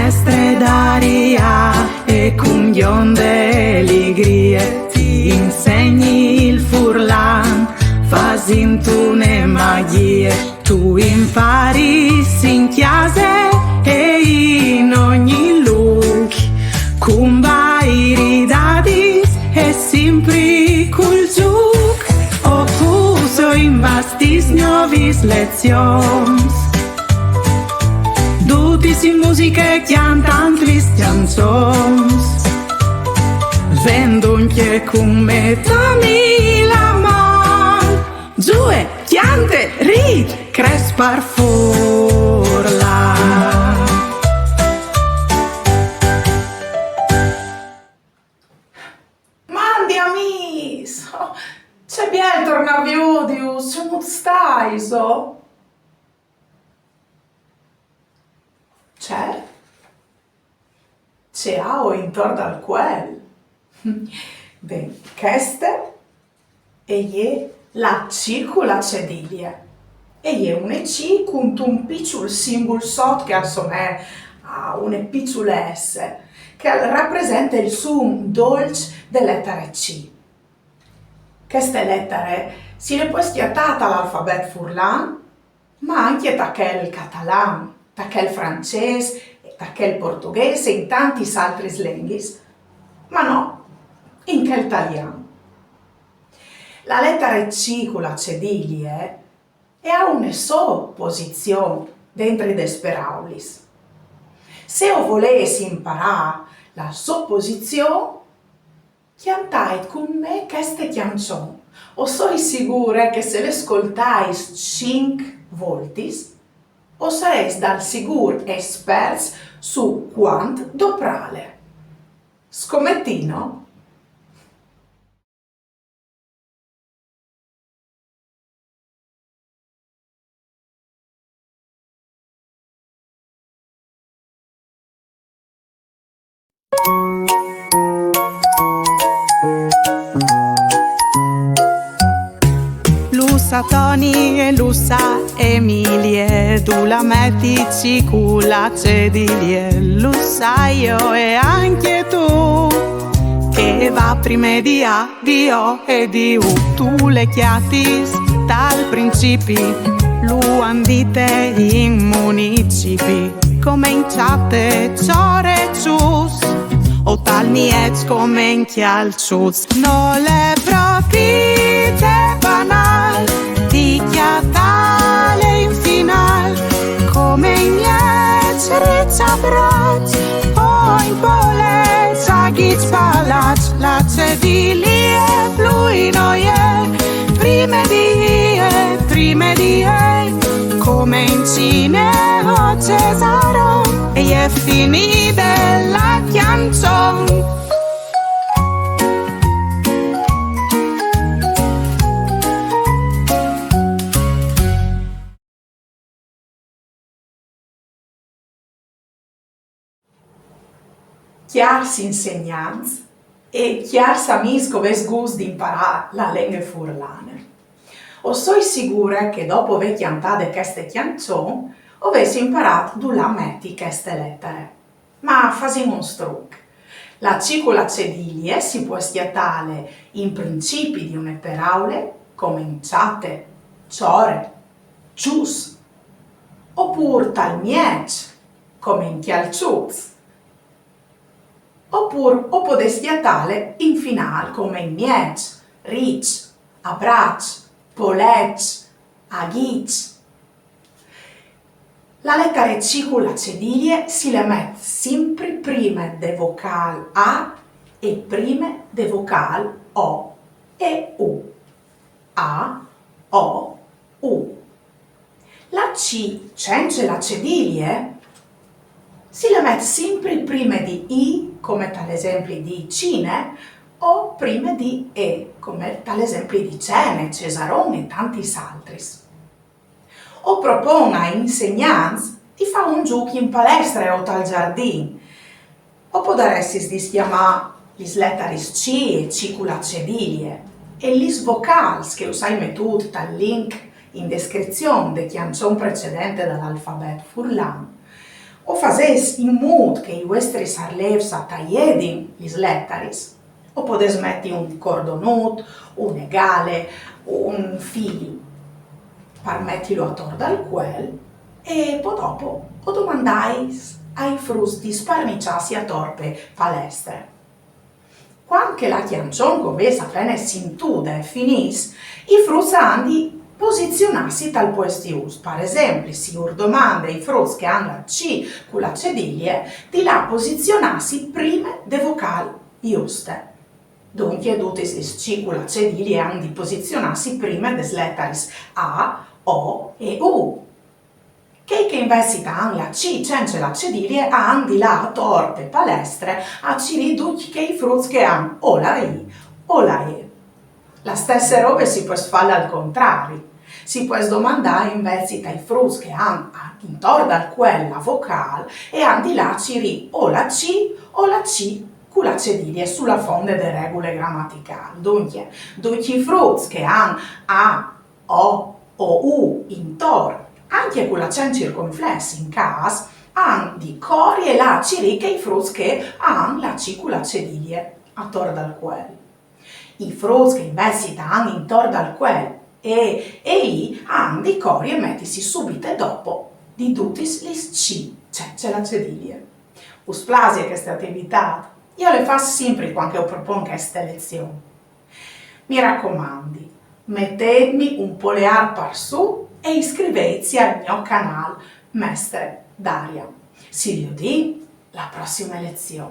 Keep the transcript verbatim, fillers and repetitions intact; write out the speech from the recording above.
Mestre Daria e cun gjonde ligrie ti insegni il furlan, fasint une magjie. Tu imparis in cjase e in ogni lûc, cun bairi, dadis e simpri cul zûc. O pûs o imbastìs gnovis lezions. Dutis in musiche cjantant lis cjançons. Ven duncje cun me, dami la man. Zue, cjante, rît, cres par furlan. Mandi amîs! Oh, ce biel tornâ a viodius, cemût staiso? Ce? Ce aio intor dal cuel? Ben, cheste e je la cicule cedilie. E je une C cuntun piçul simbul sot che al somee a une piçule S, che al rapresente il sun dolç de letare C. Cheste letare si le pues cjatâ tal alfabet furlan, ma ancje ta chel catalan, ta chel francês, ta chel portoghês e in tantis altris lenghis, ma no in chel talian. La letare C cu la cedilie e à une sô posizion dentri des peraulis. Se o volês imparâ la sô posizion, cjantait cun me cheste cjançon. O soi sigure che se le scoltais cinc voltis, o sarês dal sigûr esperts su cuant doprâle. Scometìno? Lu sa Toni e lu sa Emilie, dulà meti C cu la cedilie, lu sai jo e ancje tu, che e va prime di A, di O e di U. Tu le cjatis tal principi, lu àn dite in municipi, come in çate, çore, çus, o tal mieç come in cjalçuts. Nol è propite banâl di cjatâle in finâl, come in mieç, riç, abraç, o in poleç, aghiç, palaç. La cedilie plui no je, prime di E, prime di E, come in cine o cesaron, e je finide la cjançon. Cjârs insegnants e cjârs amîs che o vês gust di imparâ la lenghe furlane. O soi sigure che dopo vê cjantade cheste cjançon, o vês imparât dulà meti cheste letare. Ma fasìn un struc. La C cu la cedilie si pues cjatâle in principi di une peraule, come in çate, çore, çus, opûr tal mieç, come in cjalçuts, opûr o podês cjatâle in finâl, come in mieç, riç, abraç, poleç, aghiç. La letare C cu la cedilie si le met simpri prime de vocâl A e prime de vocâl O e U. A, O, U. La C cence la cedilie si le met simpri prime di I, come tal esempli di cine, o prime di E, come tal esempli di cene, cesaron e tantis altris. O propon ai insegnants di fâ un zûc in palestre o tal zardin. O podaressis discjamâ lis letaris C e C cu la cedilie e lis vocâls che us ai metût tal link in descrizion de cjançon precedente dal alfabet furlan, O fasês in mût che i vuestris arlêfs a taiedin lis letaris, o podês meti un cordonut, une gale, un fîl par metilo ator dal cuel e po dopo o domandais ai fruts di sparniçâsi ator pe palestre. Cuant che la cjançon che o vês a pene sintude e finìs, i fruts a àn di posizionâsi tal puest just. Par esempli, si ur domande ai fruts che a àn la C cu la cedilie di lâ a posizionâsi prime de vocâl juste. Duncje, dutis lis C cu la cedilie a àn di posizionâsi prime des letaris A, O e U. Chei che invezit a àn la C cence la cedilie a àn di lâ ator pe palestre a cirî ducj chei fruts che a àn o la I o la E. La stesse robe si pues fâle al contrari. Si pues domandâ invezit ai fruts che a àn intor dal cuel la vocâl e a àn di lâ a cirî o la C o la C cu la cedilie su la fonde de regule gramaticâl. Duncje, ducj i fruts che a àn A, O o U intor, ancje cu l'acent circonflès in câs, a àn di cori e lâ a cirî chei fruts che a àn la C cu la cedilie ator dal cuel. I fruts che invezit a àn intor dal cuel E e I a àn di cori e metisi subite dopo di dutis lis C cence la cedilie. Us plasie cheste ativitât? Jo le fâs simpri cuant che o propon cheste lezion. Mi racomandi, metêtmi un poleâr par sù e iscrivêtsi al gno canâl Mestre Daria. Si viodìn la prossime lezion.